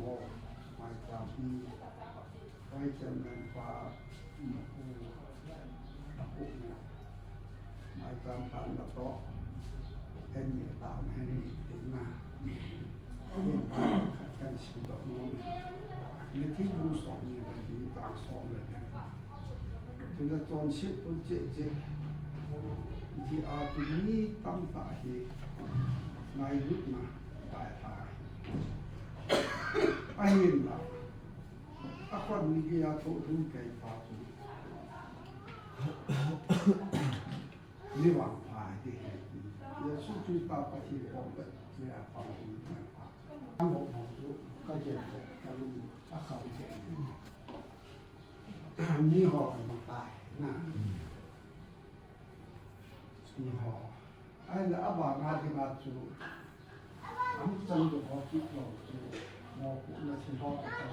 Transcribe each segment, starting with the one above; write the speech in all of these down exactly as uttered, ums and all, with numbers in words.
Maicham hi, Vice Chairman pa, Mapu, Mapu na. Maicham pan na to, en ni ta na ni ti na. Ni pa kan si to no. Ni ti bu so ni ba ni ta so le. Tuna chonset un cheh cheh. Hiche a tuni tamtah hi ngailutna tai tai. Ahinla, akhut ni geiya thoh lhung kei pa chu. Ni vangpha ding ahi. Jesu Christa Pathen kom le, le a pang ding vangpha. Ang ho ho chu, ka jen le, ka lung, a khau jen. Mi ho kan tai na. Mi ho. Ahinla abana dinga chu. Am chan chu ho kit lou chu. Mo pu na chin ho ka ta.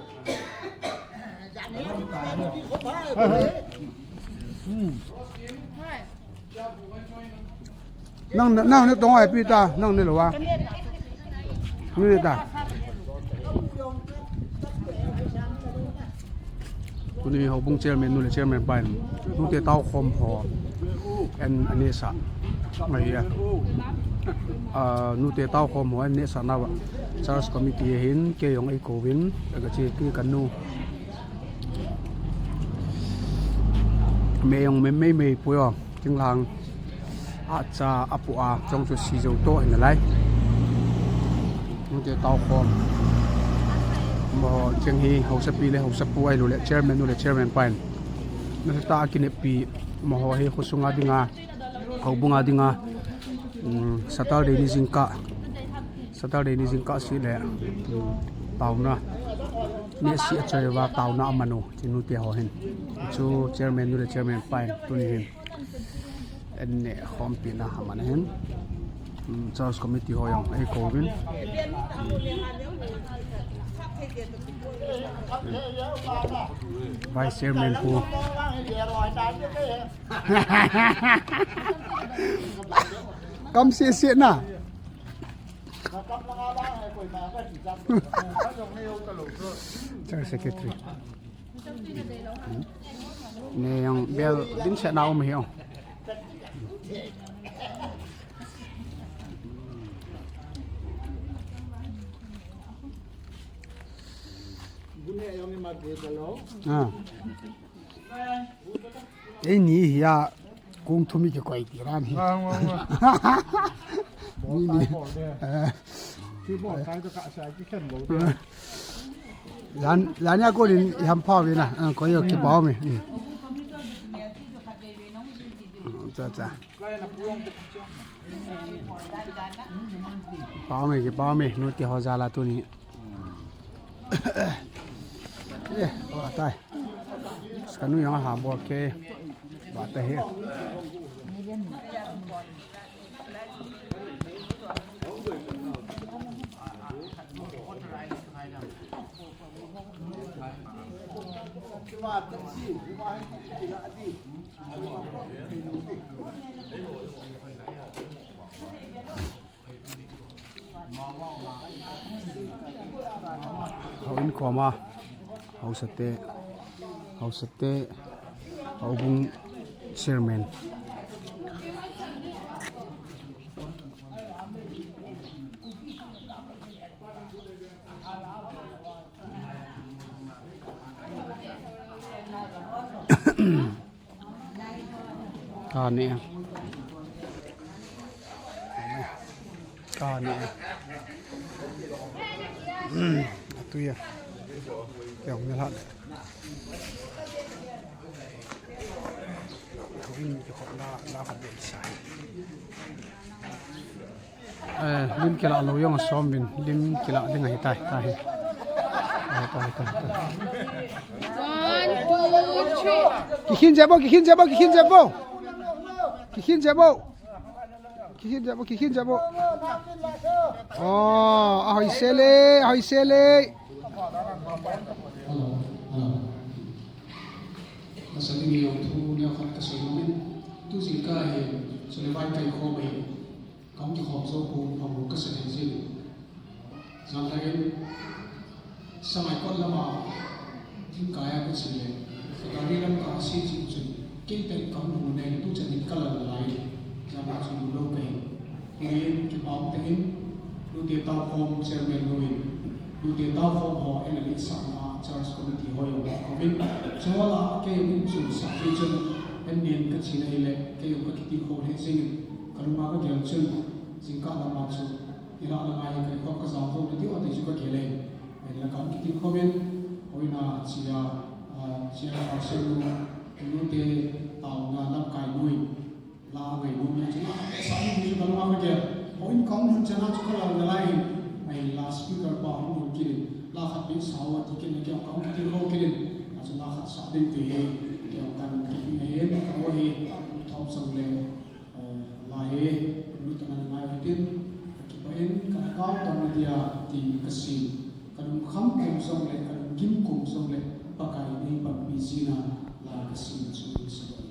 Lam tai ho. Hmm. Nang, nang ne tong ai pi ta, nang ne lou a. Ni ne ta. Tuni houbung chairman nu le chairman pa in, nute tao khom ho en aneh sah. Ngai a. Ah, nute tao khom ho en neh sah nauva. Church committee hin kei jong ei kouvin, ka che ki ka nu. Me jong me mei mei pui o. Thinglhang a cha a pu a, chong chu si jou to hin alai. Nute tao khom. Mo cheng hi hausapi le hausapu ahilou le chairman nu le chairman pa in. Nasatah a kineppi mo ho hi khosunga dinga, houbunga dinga, um, Saturday ni jingkah, Saturday ni jingkah seh le, um, taona. Neh seh a chai uva taona aman u, ti nute ho hin. Chu chairman nu le chairman pa in, tuni hin. An neh khompi na aman ahin. Um, church committee ho jong ei kouvin. Vice chairman pu. Kam seh seh na. Church secretary. Ne jong bel din se na um hi jong. Ah. Eini hi a kong thum mi kikoi ti ran hi. Vâng, vâng, vâng. Ni, ni. Bol tai bol de. Eh. Ki bol tai to ka sa ki khen bol de. Jan, jan ya ko din ham pha ve na. Ah, ko yo ki pao mi. Hmm. Cha, cha. Pao mi, ki pao mi. Nu ti ho jal a tuni. Eh, oh, atai. Ka nu jong aha bol ke. Ba ta he. Houin koma, hausate, hausate, houbung chairman. Ka ne. Ka ne. Atu ya. Kya hung la. Ko in ko la la ka be sai. Eh, lim kila lou jong asom vin, lim kila ding ahi tai, tai. Tai, tai, tai, tai. One, two, three. Kikhin jep o, kikhin jep o, kikhin jep o. Kikhin jep o. Kikhin jep o, kikhin jep o. Oh, ahoi sele, ahoi sele. Hello, hello. Asa ding jong thu neo khat kasei nom in. Tu jingkah hin, Sulaiman kai kho mai. Kam kikhom jou pon, phamul kasa lheh jin. Janlai in, Sangaikot lama, thingkai a kache le, Sagadi lam kase cheh chun, kei tah in kahung lhun e, tuchan in kalal lai, jama chu lou kahi. Tuin kipa um tah in, Nute Taokhom Chairman nu in, Nute Taokhom ho ana letsahna a Church Committee ho jong kakouvin, chuho lah a kei in chunsa jeh chun, anin kachena ahile, kei jong kakitilkhou lheh jengin, kalunga kagel chun, jingkah lama chu, Ilah lama hi kei khop kajao jou nadiu ati chu kagel e. Ahinla kahung kitilkhouvin, houin a chia, ah, chia Pastor nu, Nute Taona lamkai nu in, la ngainom jeh chun, ah, sa ni chu kalunga kagel. Houin kahung lhun chan a chu kalal nalai in, ahinla speaker pa hung lhun kit in, la khat beh sao ati kit in, kei jong kahung kitilkhou kit in, achu la khat sa ding ti hi, kei jong kakipi ahin, kaho hi, thom sang le, Eh, la hi, lutang a ngai utin, kakipah in, kalhagao tah nadia, ti kasei. Kalungkham kum jongle, kalunggim kum jongle, Pakai in eipanpi jin a, la kasei chu, kasei.